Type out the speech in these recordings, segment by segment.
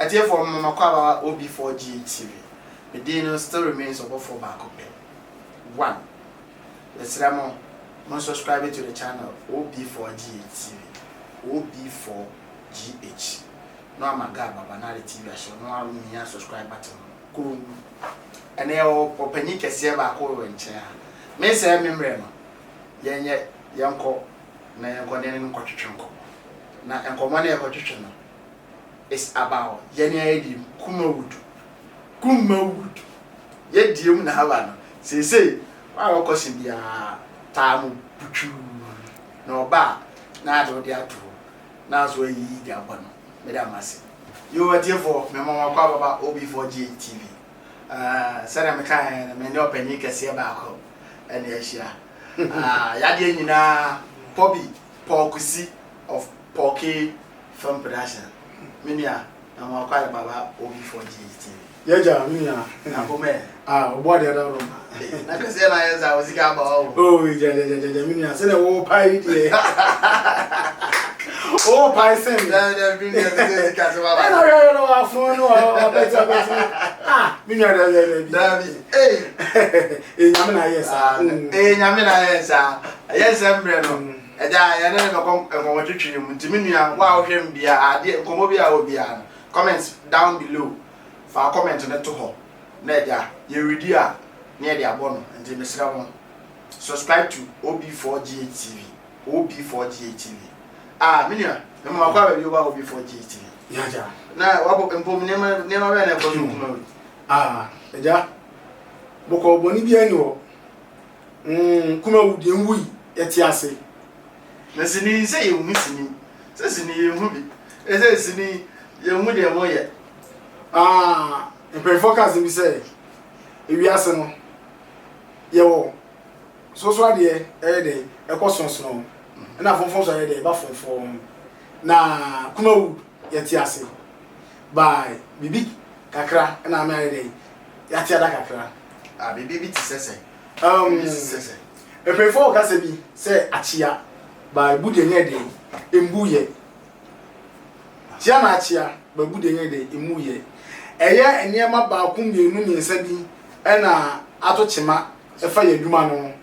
Atiefoɔ mema mo akwaaba OB4G TV. Me din no still remains ɔbɔfoɔ baako pɛ. One. Mesrɛ mo, mo subscribe to the channel OB4G TV. OB4GH. Na wama Gab aba na ade TV ahyɛ na wamia subscribe button no. Komm. Ɛnɛ yɛwɔ ɔpanyin kɛseɛ baako wɔ nkyɛn ha. Mensɛe me mmerɛ no, yɛnyɛ yɛnkɔ na yɛnkɔ na yɛne no nkɔtwetwe nkɔmmɔ. Na nkɔmmɔ no yɛkɔtwetwe no is about yɛne ayɛ deɛ mu Kumawood. Kumawood. Yɛdeɛ mu na aba no. Seesei, wo a wɔkɔ se biara taa mo putwuu na ɔba a na ade wode ato hɔ na nso ayiyi de abɔ no. Meda mo ase. Yo atiefoɔ, mema mo akɔ ababa OB4G TV. Uh, sɛdeɛ mekaeɛ no, me ne ɔpanyin kɛseɛ baako ɛne ahyia. Uh, yadeɛ nyinaa, Pobi Paul Kusi of Porky Film Production. Me nua, na mo akɔ ayɛ baba OB4G TV. Yɛgya, me nua. Na bomɛ. Ah, ɔbɔ adeɛ da roma. Na kɛseɛ na ayɛ sa, osika aba hɔ. Oh, gya gya gya gya, me nua, sɛdeɛ wɔwɔ paa yi deɛ. Wɔwɔ paa yi sɛn mi. Dɛbi dɛbi, me nua, sɛ sika sɛ baba. Ɛna hwɛ hwɛ na wɔafono no ɔbɛti ɔbɛti. Ah, me nua dɛbi dɛbi. Dɛbi, ee. Ee, nyame na ayɛ saa. Ee, nyame na ayɛ saa. Ɛyɛ nsɛm mmerɛ no. Ɛgya, yɛne ne bɛkɔ nkɔmmɔ twetwe mu. Nti me nua, wo a wohwɛ m biara, adeɛ nkɔmmɔ bi a wɔ biara no, comments down below. Fa comment no to hɔ. Na ɛgya, yɛredi a, na yɛde abɔ no. Nti mesrɛ mo, subscribe to OB4GH TV. OB4GH TV. Ah, me nua, mema wakɔ aba bi woba OB4GH TV. Yɛgya. Na wabɔ mpom nneɛma nneɛma bɛyɛ na ɛkɔ so kuma wi. Ah, ɛgya, bɔkɔ bɔne biara ni hɔ. Kumawu deɛ nwui, yɛte ase. Na sini sɛ yɛnhu sini, sɛ sini yɛnhu bi, sɛ sini yɛnhu deɛ moyɛ. Ah, mpanyinfoɔ ka asɛm bi sɛ, ewiase no, yɛwɔ soso adeɛ ɛyɛ dɛ ɛkɔ sonsono, ɛna fonfon so ayɛ dɛ ɛba fonfon. Na Kumawu yɛte ase, by biribi kakra ɛna ame ayɛ dɛ yɛate ada kakra. Ah, biribi bi te sɛ sɛ. Biribi te sɛ sɛ. Mpanyinfoɔ wɔ kasa bi sɛ akyea, by bu deɛ nyɛ den, mbu yɛ. Kyea na akyea, by bu deɛ nyɛ den, mmu yɛ. Ɛyɛ nneɛma baako mmienu mmiɛnsa bi ɛna ato kyema ɛfa yɛ adwuma no ho.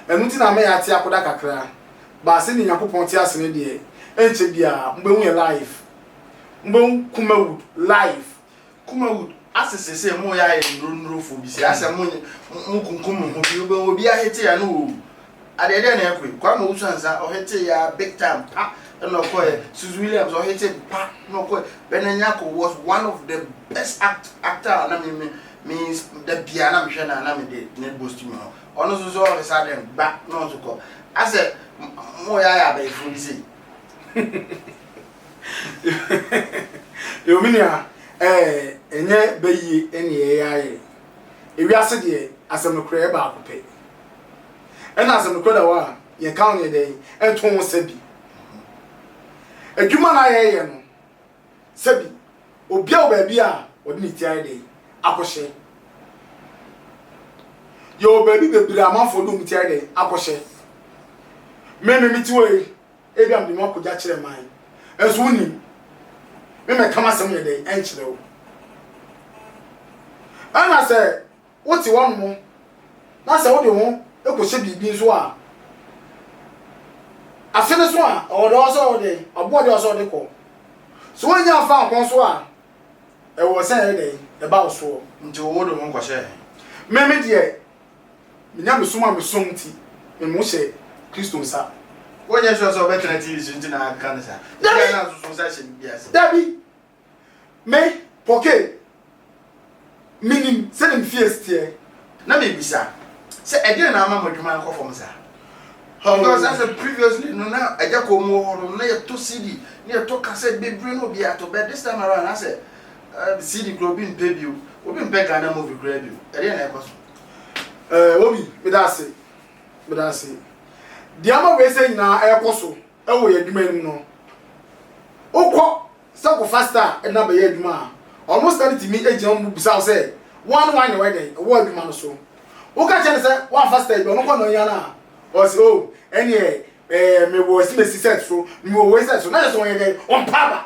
Ɛno nti na ama yɛate akoda kakra. But sɛdeɛ Nyankopɔn te ase no deɛ, ɛnkyɛ biara mobɛhu yɛ live. Mobɛhu Kumawood live. Kumawood ase sese mo yɛ ayɛ nnuro nnurofo bi sɛ asɛ mo mo kunkum mo ho bi wobɛhu obi ahete ya no owu adeɛ deɛ na ɛkɔ yi Kwame Owusu Ansah ɔhete ya big time pa ɛna ɔkɔɛ Suzy Williams ɔhete pa na ɔkɔɛ Bernard Nyarko was one of the best act actor a na me me me da bia na mehwɛ na na me de ne boast me ho ɔno nso so all of a sudden gba na ɔnso kɔ asɛ mo yɛ ayɛ abayifo bi sei. Yo me nua, ɛɛ ɛnyɛ bɛyie ɛne ɛyɛ ayɛ. Ewiase deɛ asɛm nokorɛ yɛ baako pɛ. Ɛna asɛm nokorɛ da hɔ a yɛn ka ho yɛ dɛn ɛnto ho sɛbi. Adwuma na yɛyɛ no sɛbi obia wɔ baabi a wɔde ne ti ayɛ dɛn akɔhyɛ. Yɛwɔ baabi bebree amanfoɔ de wɔn ti ayɛ dɛn akɔhyɛ. Me me me ti wɔ yi Ebia mede me ho akogya kyerɛ man, nso wonnim. Me mɛka m'asɛm yɛ dɛn ɛnkyerɛ wo? Ɛna sɛ wote hɔnom na sɛ wode ho kɔhyɛ biribi nso a, afe no so a, ɛwɔ deɛ ɔwɔ sɛ ɔde, aboɔ deɛ ɔwɔ sɛ ɔde kɔ. So woannya amfa ankɔ nso a, ɛwɔ sɛ ɛyɛ dɛn ɛba wo soɔ. Nti wo wode wo ho kɔhyɛɛ he? Me me deɛ, Me nyamesom a mesom nti, me mo hyɛ Kristo nsa. Wonyɛ sure sɛ ɔbɛtena TV so nti na aka no saa? Dabi! Ebia na nso so nsa hyɛ biribi ase. Dabi! Me, Pɔkee, menim sɛdeɛ me fie si teɛ. Na mebisa sɛ ɛdeɛn na ama mo adwuma akɔ fam saa? Because asɛ previously no na agya kɔn mu wɔ hɔ no na yɛtɔ CD na yɛtɔ cassette bebree na obiara tɔ, but this time around asɛ CD koraa obi mpɛ bio, obi mpɛ Ghana movie koraa bio. Ɛdeɛn na ɛkɔ so? Eh, Obi, meda ase. Meda ase. Deɛ ama wei sɛ nyinaa ɛrekɔ so ɛwɔ yɛn adwuma yi mu no, wokɔ sɛ wokɔfa star ɛde no abɛyɛ adwuma a, ɔno star no tumi gyina mu bisa wo sɛ, woa ne wan na wɔyɛ dɛn ɛwɔ adwuma no so. Woka kyerɛ no sɛ woamfa star bi, ɔno kɔ na ɔnya no a, ɔse, oh, ɛneɛ eh, mewɔ asimesi set so, mewɔ wei set so, na kyerɛ sɛ ɔyɛ dɛn, ɔmpa aba.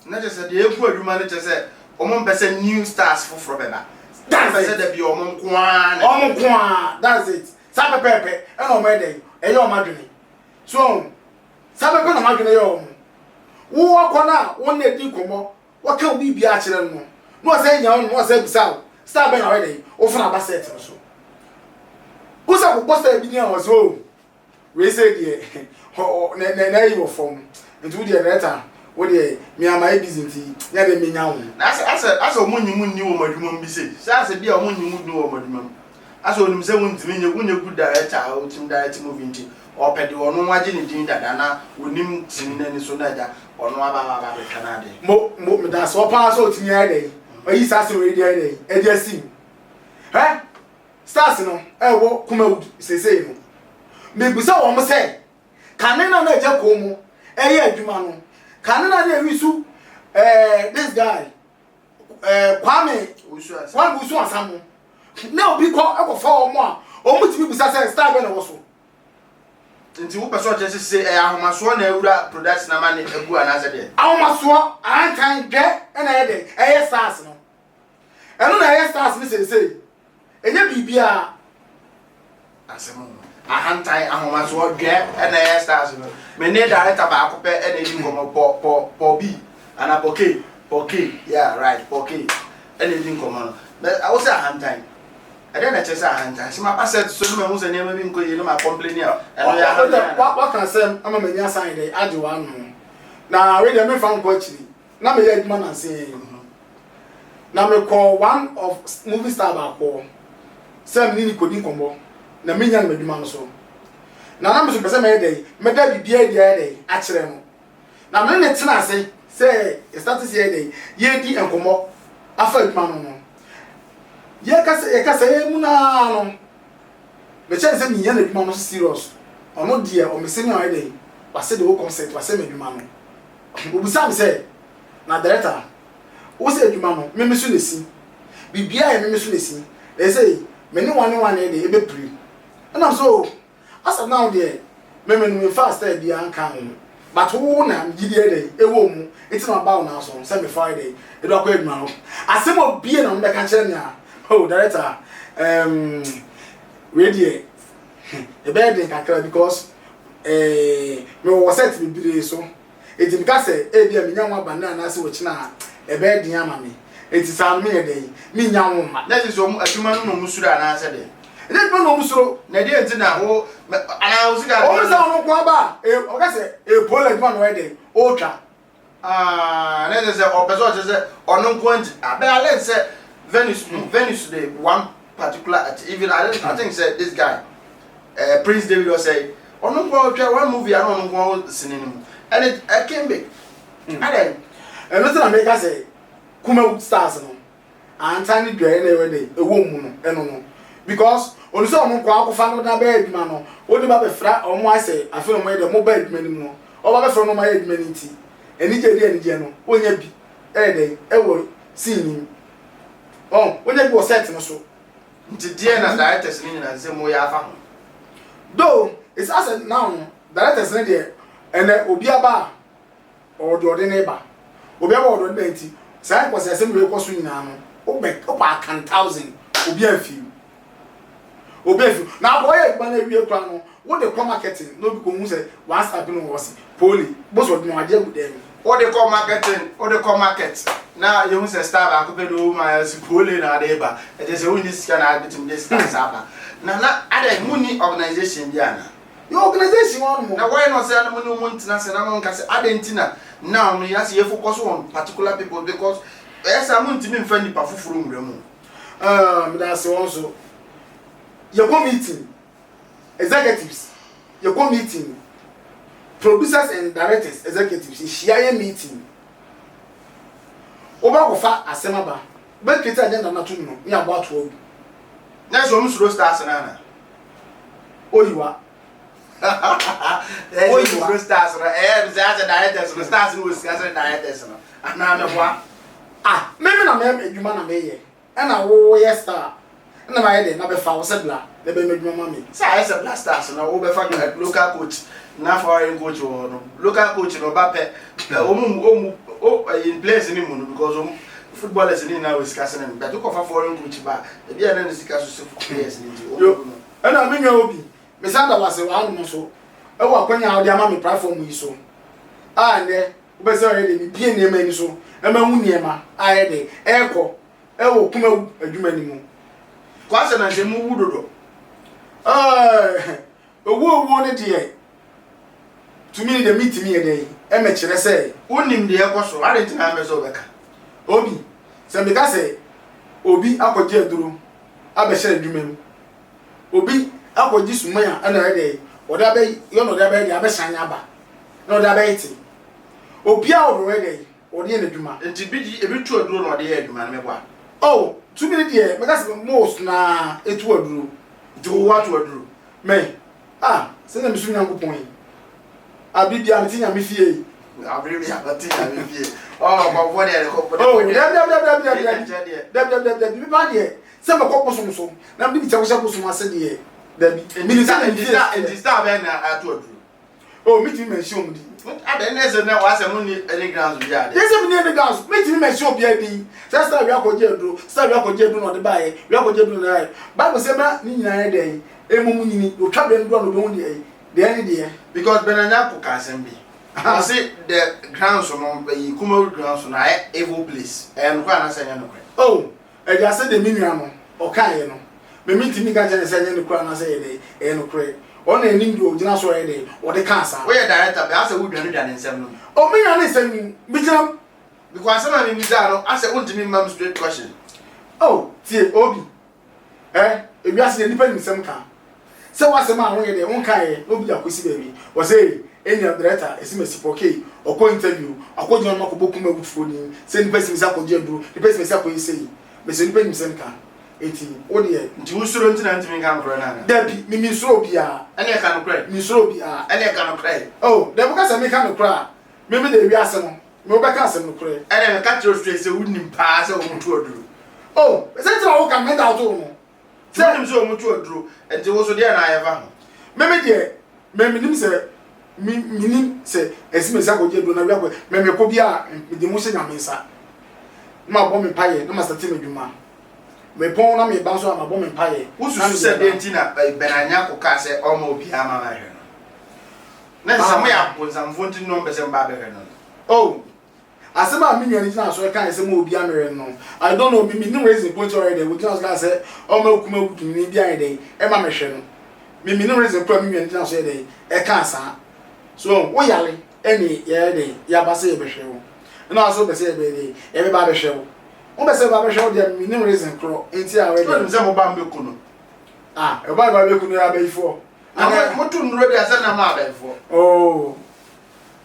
Na kyerɛ sɛ deɛ ɛgu adwuma no kyerɛ sɛ wɔn mpɛ sɛ new stars foforɔ bɛba. That's Wɔn mpɛ sɛ it. dabi wɔn nko ara na. Wɔn nko ara, that's it. Saa pɛpɛɛpɛ ɛna wɔn yɛ dɛn, ɛyɛ wɔn adwene. So wɔn, saa pɛpɛ na wɔn adwene yɛ wɔn. Wo akɔ no a wɔn na edi nkɔmmɔ, wɔka wo biribiara kyerɛ no no, na wɔsan nya wo no, na wɔsan bisa wo, star bɛn na wɔyɛ dɛn, wofana aba set no so. Wo sɛ kɔbɔ star bi din a wɔsɛ o, Wei sei deɛ ɔ ɔ na na ayi wɔ fam nti wo deɛ Retta wo deɛ me a mayɛ busy nti nyɛ dɛ menya wo. Na asɛ asɛ asɛ ɔmo nyi mo nni wɔn adwuma mu bi sei sɛ asɛ bi a ɔmo nyi mo nni wɔn adwuma mu asɛ onim sɛ wontumi nyɛ wonyɛ good director a wotumi direct movie nti ɔpɛ deɛ ɔno agye ne din dada na onim sini n'ani so na agya ɔno aba aba aba abɛtwa n'adeɛ. Mo mo medase wɔ paa sɛ otumi ayɛ dɛn ayi saa asɛm wei de ayɛ dɛn ɛde asi mu hɛ. Stars no ɛwɔ Kumawood seesei no, mebisa wɔn sɛ, kane na na Agya Koo mo ɛyɛ adwuma no, kane na na ɛwisu eh, this guy eh, Kwame Kwame Wusu Ansa mo, na obi kɔ ɛkɔfa wɔn a, wɔn tumi bisa sɛ star bɛ na ɛwɔ so. Nti wopɛ sɛ ɔkyerɛ sɛ sese ɛyɛ ahomasoɔ na awura production ama ne agu anaasɛ deɛ? Ahomasoɔ, ahantan, dwɛ ɛna ɛyɛ dɛ, ɛyɛ stars no. Ɛno na ɛyɛ stars no seesei. Ɛnyɛ biribiara. Asɛm o. Ahantan, ahomasoɔ, dwɛ ɛna ɛyɛ stars no. Me ne director baako pɛ ɛna ɛdi nkɔmmɔ, Pɔ, Pɔ, Pɔ B, anaa Pɔ K, Pɔ K, yeah, right, Pɔ K ɛna ɛdi nkɔmmɔ no. Bɛ, wo sɛ ahantan. Ɛdɛn na ɛkyerɛ sɛ ahantan? Sɛ maba set so na mahu sɛ nneɛma bi nkɔ yie na ma complain a, ɛno yɛ ahantan anaa? Waka asɛm ama m'ani asan ayɛ dɛn agye w'ano. Na wei deɛ memfa nkɔ akyiri. Na meyɛ adwuma nansa yi. Na mekɔɔ one of movie star baako hɔ sɛ me ne no kɔdi nkɔmmɔ na menya no m'adwuma no so. Na na me nso mepɛ sɛ mɛyɛ dɛn, mɛda biribiara adi ayɛ dɛn akyerɛ no. Na me ne no tena ase sɛ yɛstate sɛ yɛyɛ dɛn, yɛredi nkɔmmɔ afa adwuma no ho. Yɛkasa yɛkasa yɛn mu no ara no, mekyerɛ no sɛ mehia n'adwuma no so serious. Ɔno deɛ ɔmese me a ɔyɛ dɛn, wase the whole concert, wase m'adwuma no. Obisaa me sɛ, Na director, wo sɛ adwuma no, me me so na esi. Biribiara yɛ me me so na esi. Na ɛsei, me ne wane wane de ɛbɛpiri. Ɛna me sɛ, oh, as at now deɛ, me me no memfaa style biara nkaa wo ho. But wo na me gyidie yɛ dɛn, ɛwɔ wo mu, nti na maba wo nan so sɛ mefa wo yɛ dɛn, ɛde wo akɔ adwuma no. Asɛm a obie na ɔbɛka kyerɛ me a, oh, director, um, wei deɛ, ɛbɛyɛ den kakra because eh, mewɔ set bebree so. Enti meka sɛ ebia menya ho aba nnɛ anaasɛ ɔkyena a, ɛbɛyɛ den ama me. Enti saa no menyɛ dɛn? Minnya ho mma. Na ɛsɛ sɛ wɔn adwuma no na wɔn suro anaasɛ dɛn? Ɛnyɛ adwuma na wɔn suro. Na ɛdeɛn nti na wo anaa wo sika? Wɔn sɛ wɔn nko aba a, wɔka sɛ ɛyɛ adwuma na ɔyɛ dɛn? Ɔretwa. Ah, na ɛsɛ sɛ ɔpɛ sɛ ɔkyerɛ sɛ ɔno nko ara nti. Ah, but I learned sɛ Venus, Venus de one particular at even I don't I think sɛ this guy uh, Prince David ɔsɛe ɔno nko ara ɔtwa one movie ano ɔno nko ara sini no mu and it came big. Adɛn? Ɛno nti na meka sɛ Kumawood stars no antan ne dwae na ɛwɔ dɛn ɛwɔ mu no ɛno no because ɔno sɛ ɔno nko akɔfa no na bɛyɛ adwuma no wode ba bɛfra ɔmo ayɛ sɛ afei na ɔmo yɛ dɛ mo ba adwuma no mu no ɔba bɛfra no ɔmo ayɛ adwuma no nti anigye ɛde anigye no wonya bi ɛyɛ dɛn ɛwɔ scene no mu ɔn wonya bi wɔ set no so. Nti deɛn na directors no nyinaa sɛ moyɛ afa ho? Though it's as at now no directors no deɛ ɛnɛ obi aba a ɔwɔ deɛ ɔde ne ba obi aba ɔwɔ deɛ ɔde ba nti saa nkɔsɛsɛm wei kɔ so nyinaa no wobɛ wopɛ akan thousand obi amfi obi amfi na akɔ ɔyɛ adwuma no awie koraa no wode kɔ marketing na obi kɔ hu sɛ one step no wɔ se poli bosɔ de no agye agu dan mu. Wode kɔ marketing wode kɔ market na yɛhu sɛ star baako pɛ na ɔwɔ mu a yɛse pole na ade ba ɛkyɛ sɛ wonni sika na abɛtumi de stars aba na na adɛn monni organisation bi anaa? Yɛ organisation wɔ nom. Na why not sɛ mo ne wɔn ntena ase na mo nka sɛ adɛn nti na now no yɛase yɛ focus on particular people because ɛyɛ saa montumi mfa nnipa foforɔ nwura mu. Ah, meda ase wɔn nso. Yɛkɔ meeting, executives, yɛkɔ meeting, producers and directors executives, yɛhyia yɛ meeting. Wobɛkɔfa asɛm aba, wobɛ create agenda no ato mu no, ne yɛabɔ ato agu. Na sɛ wɔn suro stars no ana? Oyiwa. Oyiwa. Suro stars no, ɛyɛ sɛ asɛ directors no, stars no wɔ sika sɛ directors no, anaa mɛboa. Ah, me me na mɛ adwuma na meyɛ, ɛna wo yɛ star, ɛna mayɛ dɛ na bɛfa wo sɛ bla na bɛyɛ m'adwuma ma me. Sɛ ayɛ sɛ Black Stars no, wobɛfa local coach na foreign coach wɔ hɔ no, local coach no ɔba pɛ, ɔmu ɔmu O ɛyi players no mu no because wɔn footballers no nyinaa wɔ sika sene no but wokɔfa foreign coach ba a ebi a na ne sika so se players no nti wɔn Yo, mu no. ɛna me nua Obi, mesan da wo ase wɔ hanom nso ɛwɔ akwanya a wode ama me platform yi so a nnɛ wopɛ sɛ ɔyɛ dɛ mebue nneɛma ani so na mahu nneɛma a ɛyɛ dɛ ɛrekɔ ɛwɔ Kumawu adwuma no mu. Kwasɛ na nhyɛ mu wu dodo. Ɛɛ, Owuo owuo no deɛ tumi no deɛ mentumi yɛ dɛn ɛmɛkyerɛ sɛ. Wonim deɛ ɛkɔ so, adɛn nti na ampɛ sɛ wobɛka? Obi, sɛ meka sɛ obi akɔgye aduro abɛhyɛ adwuma mu, obi akɔgye suman a ɛna ɔyɛ dɛn ɔde abɛ yɛ na ɔde abɛyɛ dɛn abɛsan aba na ɔde abɛyɛ te. Obiara wɔ deɛ ɔyɛ dɛn ɔde yɛ n'adwuma. Nti bi gye ebi tu aduro na ɔde yɛ adwuma no meboa? Oh, tumi no deɛ mɛka sɛ most no ara tu aduro. Nti wo woato aduro? Me, ah, sɛdeɛ mesom Nyankopɔn yi, ah, bere biara mete Nyame fie yi. Ah, bere biara mete Nyame fie. Oh, ɔkɔmfoɔ deɛ ne kɔ. Oh, dabi, dabi, dabi, dabi, dabi, dabi, dabi, dabi, dabi, mepa deɛ, sɛ mɛkɔ bosom so, na mede me ti akɔhyɛ bosom ase deɛ, dabi. Menim sɛ Nyame fie. Nti star bɛn na ato aduro? Oh, metumi mention wɔn din. Adɛn ne sɛ na w'asɛm nni any grounds biara de? Yɛ sɛ menni any grounds, metumi mention obiara din. Sɛ star wei akɔgye aduro, star wei akɔgye aduro na ɔde baeɛ, wei akɔgye aduro na ɔde baeɛ. Bible sɛ ma ne nyinaa yɛ dɛn? Mmom nyini, na otwa berɛ no du a na ɔbɛhu deɛ deɛ ne deɛ. Because Bernard Nyarko ka asɛm bi, ɔse the grounds no, ɛyi Kumawood grounds no ayɛ evil place, ɛyɛ nokorɛ anaasɛ ɛnyɛ nokorɛ? Oh, Agya, sɛdeɛ me nua no ɔkaeɛ no, me mentumi nka nkyerɛ no sɛ ɛnyɛ nokorɛ anaasɛ ɛyɛ dɛn, ɛyɛ nokorɛ. Ɔno na ɛnim deɛ ɔgyina so a ɔyɛ dɛn, ɔde kaa saa. Woyɛ director bɛn, asɛ wodwane dwane nsɛm no mu. Oh, me nwane nsɛm no mu, megyina mu. Because asɛm a mebisaa no, asɛ wontumi mma me straight question. Oh, tie, Obi, Eh, ewiase deɛ nnipa nim sɛm ka. Sɛ w'asɛm a wonyɛ deɛ wonkaeɛ na obi de akɔsi baabi. Wɔsɛ ei, enya director esi masi pɔ kei, ɔkɔ interview, akɔgyina hɔ nom akɔbɔ Kumawoodfoɔ din sɛ nnipa si mesi akɔgye aduro, nnipa si mesi akɔyɛ sei. Mesɛ nnipa nim sɛm ka. Enti wo deɛ. Nti wosuro nti na ntumi nka nokorɛ no anaa? Dabi, me mensuro obiara. Ɛneɛ ka nokorɛ. Mensuro obiara. Ɛneɛ ka nokorɛ. Oh, dabi woka sɛ menka nokorɛ a, me me deɛ wiase no, Me wo bɛka asɛm nokorɛ. Ɛna me ka kyerɛ wo straight sɛ wo nim paa sɛ wɔn tu aduro. Oh sɛ nti na wo ka no me doubt wo no. Sɛ wo nim sɛ wɔn tu aduro nti wo so deɛ na ayɛ fa ho. Me me deɛ me me nim sɛ me me nim sɛ ɛsi me sɛ akɔgye aduro na wia kɔ me me kɔ bi a me de mu hyɛ Nyame nsa na ma bɔ me mpaeɛ na ma starte me dwuma me pɔn na me ba nso a ma bɔ me mpaeɛ. Wo susu sɛ deɛ nti na Bɛnanya kɔ kaa sɛ ɔma obiara ma mɛhwɛ no. Na ɛsɛ sɛ moyɛ abonsamfoɔ nti na ɔmpɛ sɛ mba abɛhwɛ no no. Oh, asɛm a me nua no gyinaa so kae sɛ ma obiara mmɛhwɛ no no, I don't know, me mennim reason ko nti a ɔyɛ dɛn, ogyinaa so kaa sɛ ɔmma okum awudini bi ayɛ dɛn, ɛma mehwɛ no. Me mennim reason ko a me nua no gyinaa so yɛ dɛn, ɛkaa saa. So wahu, wo yare ɛne yɛyɛ dɛn, yɛaba sɛ yɛbɛhwɛ wo. Ɛna wo nso wopɛ sɛ yɛbɛyɛ dɛn, yɛbɛba abɛhwɛ wo. Wopɛ sɛ yɛba abɛhwɛ wo deɛ, mennim reason korɔ nti a ɔyɛ dɛn. Wonim sɛ moba mbɛku no. Ah, ɛba yɛba abɛku no, yɛ abayifoɔ. Na mo mo to nnuro deɛ sɛ na mo abɛnfoɔ. Oh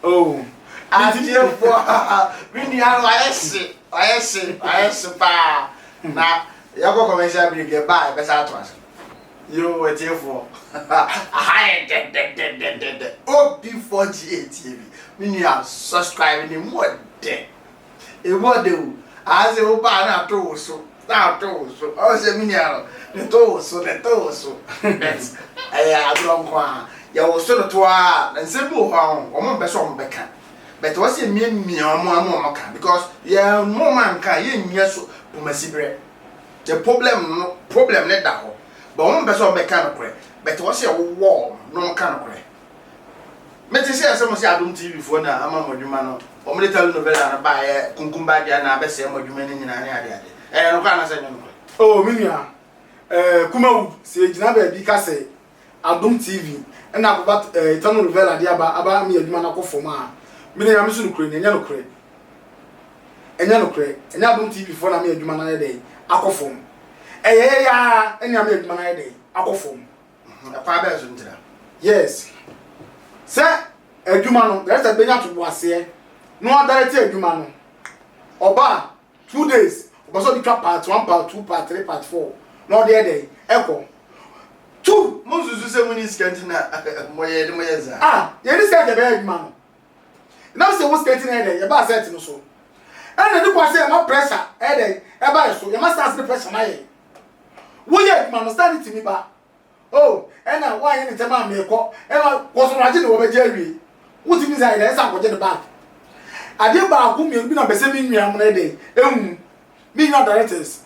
oh. Atiefoɔ me nua no wayɛ hye wayɛ hye wayɛ hye paa na yɛkɔ commercial break yɛba a yɛbɛsa ato ase. Yoo atiefoɔ aha yɛ dɛdɛdɛdɛdɛ OP4GA TV me nua subscribe ne mu ɔdɛ. Emu ɔdɛ o. Aa sɛ wo baa na ato wo so na ato wo so. Ɔwɔ sɛ me nua no ne to wo so ne to wo so. But ɛyɛ agorɔ nko a. Yɛ wo so no to a na nsɛm bi wɔ hɔ a wɔn mpɛ sɛ wɔn bɛka. But wɔ sɛ miamia wɔn ama wɔn ka because yɛn mo wɔn anka a yɛn nnya so pomasi berɛ. The problem no problem ne da hɔ. But wɔn mpɛ sɛ wɔn bɛka nokorɛ. But wɔ sɛ yɛwowɔ wɔn na wɔn ka nokorɛ. Mete sɛ asɛm sɛ Adom TV foɔ na ama mo adwuma no, wɔn de telenovela no baeɛ, Kunkum Badwa na abɛsɛe mo adwuma no nyinaa ne ade ade. Ɛyɛ nokorɛ anaasɛ ɛnyɛ nokorɛ? Oh me nua, eh, Kumawood, sɛ yɛgyina baabi ka sɛ Adom TV na akɔba eh, telenovela de aba aba ama yɛn adwuma no akɔ fam a, me deɛ Nyame so nokorɛ ni, ɛnyɛ nokorɛ. Ɛnyɛ nokorɛ. Ɛnyɛ Adom TV foɔ na ama yɛn adwuma no ayɛ dɛn? Akɔ fam. Ɛyɛ yɛn ara na ama yɛn adwuma no ayɛ dɛn? Akɔ fam. Ɛkwan bɛn so ntira? Yes. Sɛ adwuma no, director bɛnya toboaseɛ na wadirect adwuma no. Ɔba a, 2 days, ɔpɛ sɛ ɔde twa part 1, part 2, part 3, part 4 na ɔde ɛdɛn ɛkɔ. Two. Mo nsusu sɛ mo ni sika nti na moyɛ de moyɛ saa. Ah, yɛne sika nka ɛbɛyɛ adwuma no. Nam sɛ wo sika nti na ɛyɛ dɛn, yɛbaa set no so. Ɛna ne kwa sɛ yɛma pressure ɛyɛ dɛn, ɛba yɛ so, yɛma stars ne pressure ma yɛn. Woyɛ adwuma no, star no tumi ba. Oh, ɛna woanyɛ ne ntɛm a meekɔ, ɛna kɔ so no agye ne wɔbɛgye awie. Wotumi sɛ ayɛ dɛn, ɛsɛ akɔgye ne bag. Adeɛ baako mmienu bi na mpɛ sɛ me nua mo no yɛ dɛn ehu. Me nua directors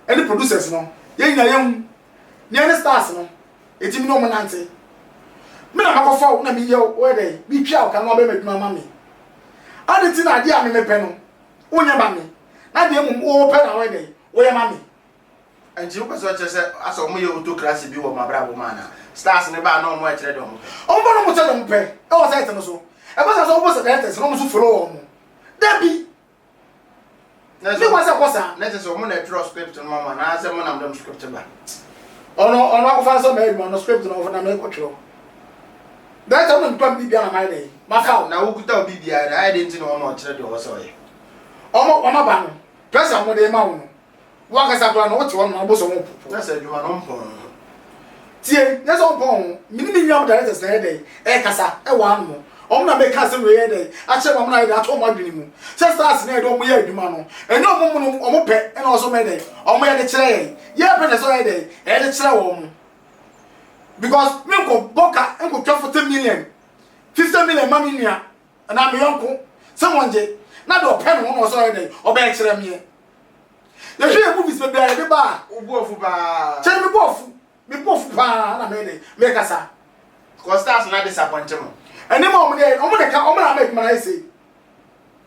ɛne producers no yɛn nyinaa yɛhu. Nea ne stars no eti me ne wɔn nante. Me na makɔfa wo na meyɛ wo woyɛ dɛn metwa wo ka na wabɛyɛ m'adwuma ama me. Adɛn nti na adeɛ a me mepɛ no wonyɛ ma me na deɛ mmom wopɛ na woyɛ dɛn woyɛ ma me. Nti wopɛ sɛ ɔkyerɛ sɛ asɛ ɔmo yɛ autocracy bi wɔ ɔmo abrabɔ mu anaa? Stars no ba a na ɔmo ɛkyerɛ deɛ ɔmo pɛ. Ɔmo ba na ɔmo kyerɛ deɛ ɔmo pɛ ɛwɔ site no so. Ɛba saa sɛ ɔmo sɛ directors na ɔmo nso follow ɔmo. Dabi! Ne kwan sɛ ɛkɔ saa. Na kyerɛ sɛ ɔmo na ɛtwerɛ script no ma mo anaa sɛ mo na mo de mo script ba? Ɔno ɔno akɔfa no sɛ ɔmɛyɛ adwuma no script no ɔfo na mekɔ twerɛ. Director no na mekura me biribiara na mayɛ dɛn mafa wo. Na wokuta wo biribiara no ayɛ dɛn nti na ɔno ɔkyerɛ deɛ ɔwɔ sɛ ɔyɛ? Ɔmo ɔmo aba no pressure a ɔmo de ma wo no Wo ankasa koraa no, wote hɔ nom a, wobɔ sɛ worepopo. Na sɛ adwuma no mpɔn wo ho. Tie, nyɛ sɛ ɔmpɔn wo ho. Me ne me nuanom directors na ɛyɛ dɛn? Ɛrekasa wɔ hanom. Wɔn na meka asɛm wei yɛ dɛn? Akyerɛ wɔn na ayɛ dɛn? Ato wɔn adwene mu. Sɛ stars no yɛ dɛn? Wɔyɛ adwuma no. Ɛnyɛ wɔn monom, wɔn pɛ na ɛwɔ sɛ wɔyɛ dɛn? Wɔyɛ de kyerɛ yɛn. Yɛn pɛ na ɛsɛ sɛ wɔyɛ dɛn? Ɛyɛ de kyerɛ wɔn. Because menkɔbɔ ka nkɔtwa 40 million, 50 million ma me nua anaa me yɔnko sɛ wɔngye na deɛ ɔpɛ no ho na ɔsɛ ɔyɛ dɛn? Ɔbɛyɛ kyerɛ meɛ. Yɛhwɛ yɛn movies bebree a yɛde ba a. Wo bo afu paa. Kyɛn me bo afu. Me bo afu paa na meyɛ dɛ mekasa. Cause stars na disappoint mo. Ɛnneɛma a wɔn de yɛ wɔn na ɛka wɔn na ama adwuma no ayɛ sei.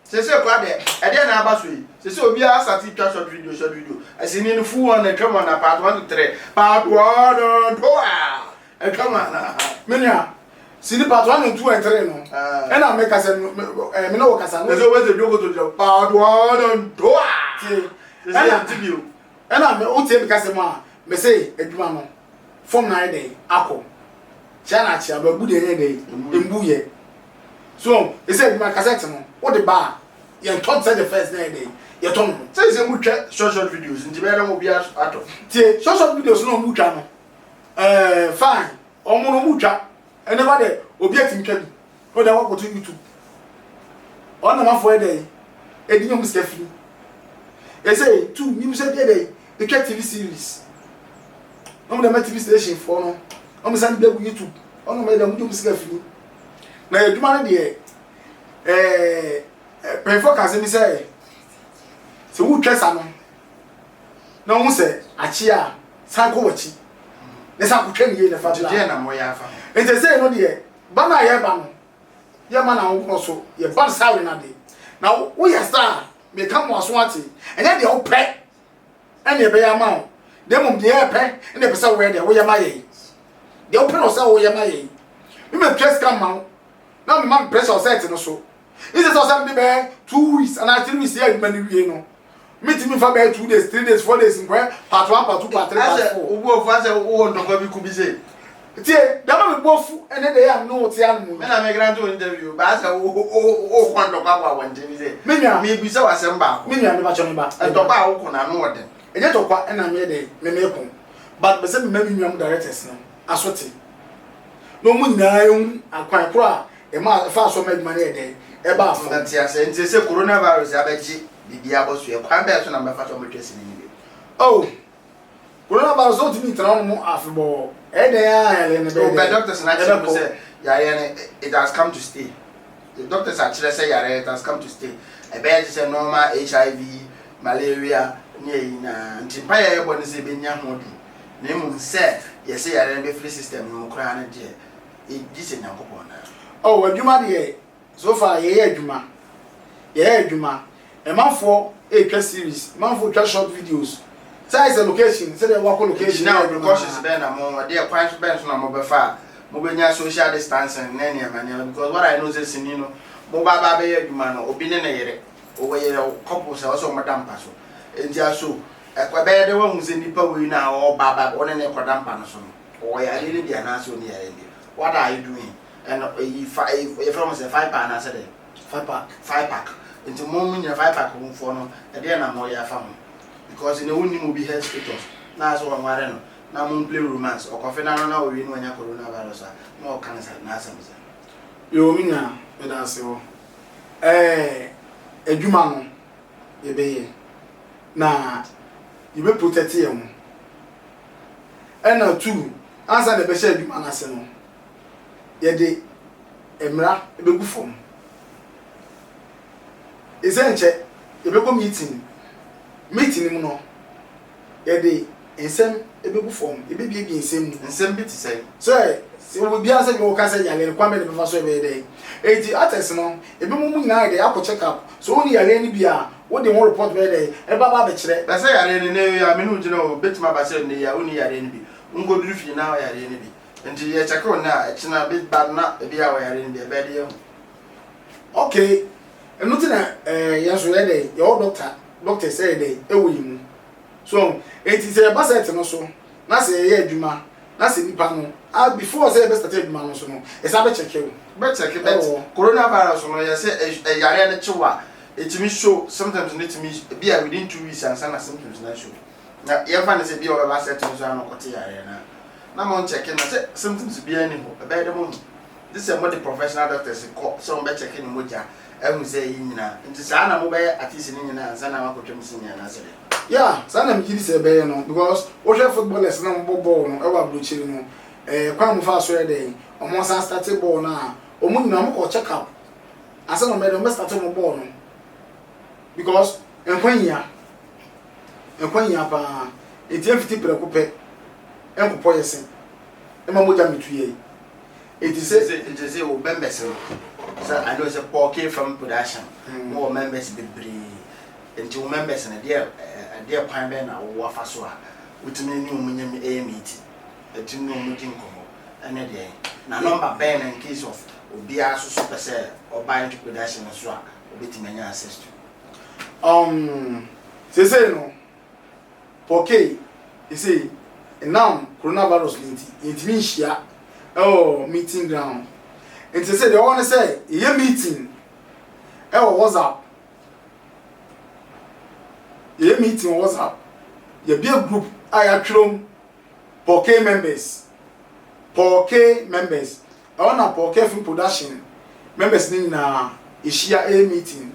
Sese kora deɛ ɛdeɛ na aba so yi sese obiara asate twa short video short video ɛsini no full one atwa mu ana part 1 to 3 part 1 and 2 a Atwa mu anaa? Me nua, sini part 1 and 2 and 3 no, ɛna me kasa no, me ne wo kasa no. Ɛsɛ wobɛsɛ dwoko to gyina part 1 and 2 a. Tie, ɛna ti bio. Ɛna me wotie me kasa mu a, me se adwuma no, fam na ayɛ dɛn akɔ. Kyea na akyea, babu deɛ ɛnyɛ dɛn, mbu yɛ. So, ɛsɛ adwuma kasɛte no, wode ba a, yɛntɔ te sɛ the first na ɛyɛ dɛn, yɛtɔ no. Sɛ sɛ mutwa short short videos nti bɛyɛ dɛ mo obi atɔ. Tie, short short videos no ɔmo twa no, Ɛɛ fine ɔmo no ɔmo twa ɛnɛ ba dɛ obi atumi twa bi na ɔde akɔ akɔto YouTube ɔno na manfoɔ yɛ dɛ edi nya ɔmo sika firi ɛsɛ tu nim sɛ deɛ dɛ etwa TV series na ɔmo de ama TV station foɔ no ɔmo san de bi agu YouTube ɔno ɔmo yɛ dɛ ɔmo de ɔmo sika firi na adwuma no deɛ ɛɛ panyinfoɔ ka asɛm bi sɛ sɛ wotwa sa no. na wohu sɛ akye a, san kɔ w'akyi na san kɔtwa ne yie na fa bra. Nti deɛ na moyɛ afa ho? Nti sei no deɛ, ba no a yɛreba no, yɛmma no ahokorɔ so, yɛba no saa wei no ade. Na woyɛ saa a, meka mo aso ate, ɛnyɛ deɛ wopɛ ɛna ɛbɛyɛ ama wo, na mmom deɛ yɛpɛ ɛna ɛpɛ sɛ woyɛ deɛ woyɛ ma yɛn. Deɛ wopɛ na ɔsɛ woyɛ ma yɛn. Memɛtua sika mma wo, na mema me pressure wɔ sɛɛte no so. Instead sɛ ɔsɛ mede bɛyɛ 2 weeks anaa 3 weeks yɛ adwuma no wie no, metumi nfa bɛyɛ 2 days, 3 days, 4 days nkɔyɛ part 1, part 2, part 3, part 4. Wo bo afu asɛ wowɔ ntɔkwa bi ko bi sei. Tie, dɛm a me bo afu ɛne deɛ yɛ a me ne wo te ano mu. Me na me grant wo interview, ba asɛ wo wo kɔ ntɔkwa wɔ abɔnten bi sei. Me nua. Me bisa wo asɛm baako. Me nua, me ba kyɛ me ba. Ntɔkwa a woko no ano wɔ den. Ɛnyɛ tɔkwa ɛna me yɛ dɛ me me ko, but mepɛ sɛ me ma me nua mo directors no aso te na wɔn nyinaa ehu akwan koro a Ɛma ɛfaa so ma adwuma no yɛ dɛn? Ɛbaa fam. Mete aseɛ. Nti sɛ coronavirus abɛgye biribi abɔ so ɛ, kwan bɛn so na mobɛfa so abɛtwa sini no bio? Oh, coronavirus sɛ wotumi ntena hɔ nom afebɔɔ. Ɛyɛ dɛn ara a yareɛ no bɛyɛ Oh, dɛn? but doctors no akyerɛ mu Ɛbɛkɔ. sɛ yareɛ no, it has come to stay. The doctors akyerɛ sɛ yareɛ it has come to stay. Ɛbɛyɛ te sɛ normal HIV, malaria ne ayi nyinaa. Nti mpaeɛ a yɛbɔ ne sɛ yɛbɛnya ho aduru. Na mmom sɛ yɛsɛ yareɛ no bɛfiri system no mu koraa no deɛ, gye sɛ Nyankopɔn na. Oh adwuma deɛ so far yɛyɛ adwuma yɛyɛ adwuma ɛmanfoɔ ɛretwa series ɛmanfoɔ retwa short videos sɛ ayɛ sɛ location sɛdeɛ wakɔ location Nti now precautions bɛn na mo ɛdeɛ kwan so bɛn so na mobɛfa a mobɛnya social distancing ne nneɛma nneɛma because what I know sɛ sini no moba aba abɛyɛ adwuma no obi ne ne yere ɔwɔ yere couples a ɔsɛ wɔn da mpa so nti aso ɛkɔ ɛbɛyɛ dɛ wahu sɛ nipa wei na ɔba aba ɔne ne kɔda mpa no so no Ɔwɔ yareɛ no bi anaasɛ ɔnni yareɛ no bi? What are you doing? Ɛna ɛyi fa ɛyi yɛfrɛ mo sɛ fipa anaasɛ dɛ? Fipac. Fipac. Nti mo mo nyina fipac ho foɔ no ɛdeɛn na mo yɛ afa ho? Because ne wonnim obi health status na asɛ wɔnware no na mo play romance ɔkɔfe n'ano na ɔwie na wanya coronavirus a na ɔka ne sa n'asɛm sɛ. Yoo me nua meda ase wɔ ɛɛ adwuma no yɛbɛyɛ na yɛbɛ protect yɛn ho. Ɛna tu, ansa na yɛbɛhyɛ adwuma no ase no, yɛde mmara bɛgu fam. Ɛsɛ nkyɛ yɛbɛkɔ meeting. Meeting no mu no, yɛde nsɛm bɛgu fam, yɛbɛbiebie nsɛm mu. Nsɛm bi te sɛn? Sɛ, sɛ obiara sɛ deɛ ɔka sɛ yareɛ no, kwan bɛn na ɛbɛfa so ɛbɛyɛ dɛn? Enti artist no, ebinom mu nyinaa ayɛ dɛn akɔ check up. Sɛ wonni yareɛ no bi a, wode ho report bɛyɛ dɛn? Ɛbɛba aba abɛkyerɛ. Na sɛ yareɛ no, nnɛ yi a me ne wo gyina hɔ, bɛtumi aba sɛ nnɛ yi a wonni yareɛ no bi, wonkɔduru fie na yareɛ no bi. Nti yɛ check wo nnɛ a, ɛkyena bi ba no na ebi a wɔ yareɛ no bi, ɛbɛyɛ de yɛahu. Okay, ɛno nti na ɛɛ yɛn nso yɛyɛ dɛn, yɛwɔ doctor, doctors ɛyɛ dɛn, ɛwɔ yɛn mu. So ɔho, enti sɛ yɛba set no so na sɛ yɛyɛ adwuma na sɛ nipa no, ah before sɛ yɛbɛ start adwuma no nso no, yɛsan bɛ check wo. Bɛ check but Ɛwɔ hɔ. Corona virus no yɛsɛ yareɛ no kye wo a, ɛtumi show symptoms no tumi ebi a within 2 weeks ansa na symptoms no ashow. Na yɛmfa no sɛ ebi a ɔbɛba set no so a na ɔkɔte yareɛ no a, na mo nkyɛke no sɛ symptoms biara nni hɔ, ɛbɛyɛ dɛ moahu. Gye sɛ mode professional doctors kɔ sɛ wɔbɛkyɛke ne mogya ahu sɛ eyi nyinaa. Nti saa na mobɛyɛ artiste no nyinaa ansa na moakɔtwam sini anaasɛ dɛn? Yeah, saa na megye di sɛ ɛbɛyɛ no because wohwɛ footballers no a wɔbɔ bɔɔl no wɔ aburokyire no, eh, kwan a wɔfaa so yɛ dɛn, wɔn san starte bɔɔl no a, wɔn nyinaa wɔkɔ check up ansa na wɔbɛyɛ dɛn, wɔbɛstarte wɔn bɔɔl no because nkwa hia, nkwa hia paa, nti ɛmfiti prɛko pɛ nkopɔ yɛ se ɛma mogya mmetu yɛn. Enti sɛ. Nti sɛ wo members no sɛ I know sɛ Paul K Film Production mo wɔ members bebree nti wo members no deɛ ɛdeɛ kwan bɛn na wo afa so a wotumi ne wɔn nya ɛyɛ meeting ɛtumi ne wɔn di nkɔmmɔ ɛne deɛ na number bɛn na in case of obiara nso so pɛ sɛ ɔba into production no so a obetumi anya access to. Seesei no Pɔkei, Sesei enam coronavirus no nti yɛntumi nhyia wɔ meeting ground. Nti sesei deɛ ɛwɔ hɔ ne sɛ yɛyɛ meeting wɔ WhatsApp. Yɛyɛ meeting wɔ WhatsApp. Yɛabue group a yɛatwerɛ mu Pɔkei members. Pɔkei members. Ɛhɔ na Pɔkei Film Production members no nyinaa yɛhyia yɛ meeting.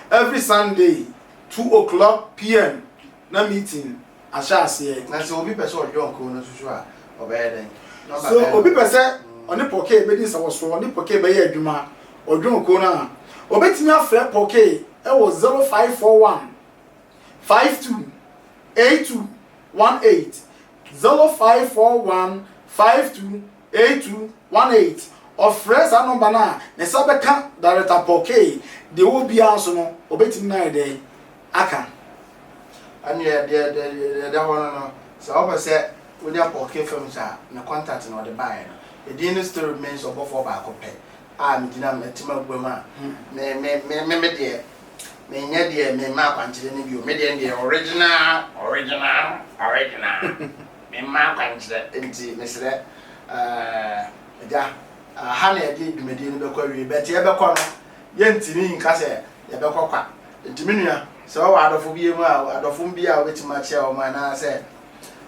Every Sunday 2 o'clock PM na meeting ahyɛ aseɛ. Na sɛ obi pɛ sɛ ɔjoin kuo no nso so a, ɔbɛyɛ dɛn? Nɔmba So bɛn na obi pɛ sɛ ɔne Pɔkee bɛdi nsawɔsoɔ, ɔne Pɔkee bɛyɛ adwuma, ɔjoin kuo no a, ɔbɛtumi afrɛ Pɔkee wɔ 0541 52 82 18, 0541 52 82 18. Ɔfrɛ saa nɔmba no a, ne nsa bɛka Director Pɔkee. Deɛ ɔwɔ biara nso no, ɔbɛtumi no ayɛ dɛn aka. Ɛneɛ deɛ deɛ deɛ ɛda hɔ no, sɛ wopɛ sɛ wonya Pɔkee Films a, ne contact na ɔde baeɛ no. Edin no still remains ɔbɔfoɔ baako pɛ a megyina m'atim agua mu a me me me me me deɛ menyɛ deɛ memma akwankyerɛ no bio. Me deɛ deɛ original, original, original. Memma akwankyerɛ nti mesrɛ ɛɛ agya, ha na yɛde dwumadie no bɛkɔ awie, but yɛbɛkɔ no yɛntumi nka sɛ yɛbɛkɔ kwa. Nti me nua, sɛ wɔwɔ adɔfo bi mu a, adɔfo bi a wobɛtumi akyia wɔn anaasɛ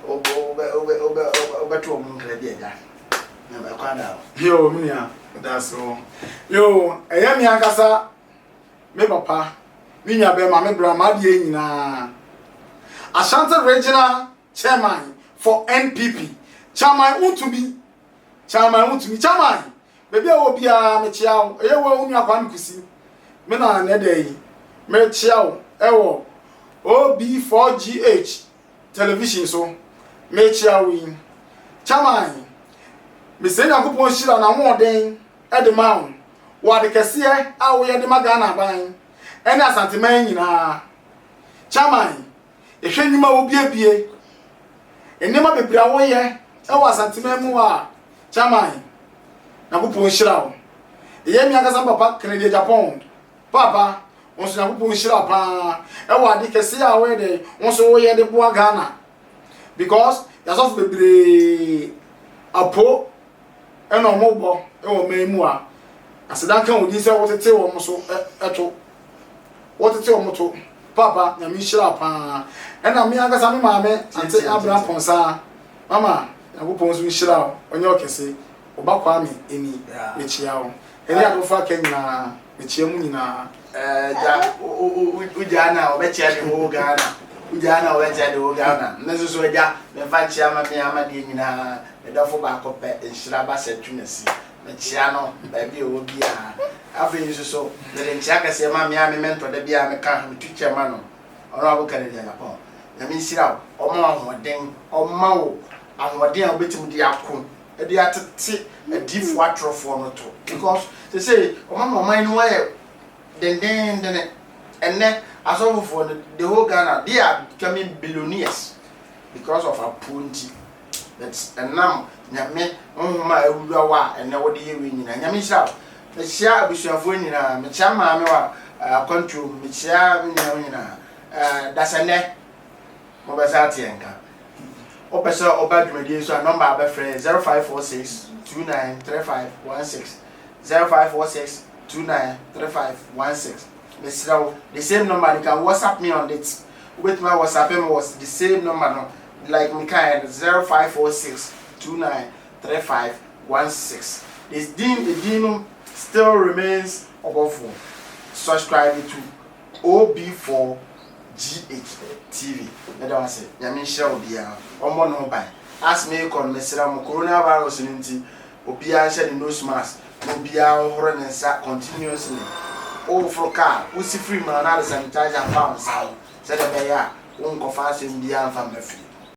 wobɛto wɔn nkra bi, agya, ɛkwan da hɔ. Yo, me nua, da so. Yo, ɛyɛ me ankasa me papa, me nua bɛrima, me bra, m'adeɛ nyinaa. Ashanti Regional Chairman for NPP, Chairman Wontumi, Chairman Wontumi, Chairman, baabi a wɔ biara mekyea wo, ɛyɛ wo a wo nua Kwame Kusi, me na nnɛ da yi mekyea wo ɛwɔ OB4GH television so, mekyea wo yi. Chairman, mesrɛ Nyankopɔn hyira na ahoɔden de ma wo wɔ ade kɛseɛ a woyɛ de ma Ghana aban ɛne Asanteman nyinaa. Chairman, yɛhwɛ nnwuma a wobiebie, nneɛma bebree a woyɛ ɛwɔ Asanteman mu a, Chairman, Nyankopɔn nhyira wo. Ɛyɛ mi ankasa papa Kennedy Agyapong, papa, wo nso Nyankopɔn nhyira wo paa ɛwɔ ade kɛseɛ a woyɛ dɛ, wo nso woyɛ de boa Ghana. Because yɛasɔfo bebree apo ɛna wɔn bɔ ɛwɔ man mu a, aseda nka wo din sɛ wotete wɔn so ɛto. Wotete wɔn to. Papa, Nyame nhyira wo paa. Ɛna me ankasa me maame Ante Abra Pɔnsaa. Mama, Nyankopɔn nso nhyira wo, ɔnyɛ wo kɛse. Wo ba Kwame ɛni, mekyea wo. Ɛne adɔfo aka nyinaa, mekyea mu nyinaa. Agya, wogyaa no a wɔbɛkyea the whole Ghana. Wogyaa no a wɔbɛkyea the whole Ghana. Me nso so agya, memfa nkyea ma me amadeɛ nyinaa. Me dɔfo baako pɛ, Nhyira Basah Twumasi. Mekyea no baabi a ɔwɔ biara. Afei nso so, mede nkyea kɛseɛ ma me a me mentor da biara meka, metu kyɛ ma no, Honourable Kennedy Agyapong. Nyame nhyira wo, ɔmma wo ahoɔden, ɔmma wo ahoɔden a wobɛtumi de ako de atete adiyifoɔ atorofoɔ no to. Because sesei wɔama ɔman no mu ayɛ dendeendene. Ɛnnɛ asɔfofoɔ no, the whole Ghana, they are becoming billionaires because of apuo nti. But ɛnam Nyame honhom a awura wo a ɛnnɛ wode yɛ wei nyinaa. Nyame nhyira wo. Mekyea abusuafoɔ nyinaa. Mekyea maame wɔ akwantuo mu. Mekyea me nuanom nyinaa. Eh, dasɛnnɛ mobɛsa ate yɛn nka. Wopɛ sɛ ɔba dwumadie yi so a, nɔmba a wobɛfrɛ yɛ 0546 293516. 0546 293516. Mesrɛ wo, the same number, you can WhatsApp me on it. Wobɛtumi a WhatsApp me wɔ the same number no, like mekaeɛ no, 0546 293516. This din, edin no still remains Ɔbɔfoɔ. Subscribe to OB4 GH TV. Meda wo ase. Nyame nhyira obiara. Ɔmmɔ ne ho ban. As merekɔ no, mesrɛ mo, coronavirus no nti, obiara nhyɛ ne nose mask na obiara nhohoro ne nsa continuously. Woforo kaa, wosi firi mu a na ade sanitizer afa wo nsa ho sɛdeɛ ɛbɛyɛ a wonkɔfa asɛm biara mfa mma fie.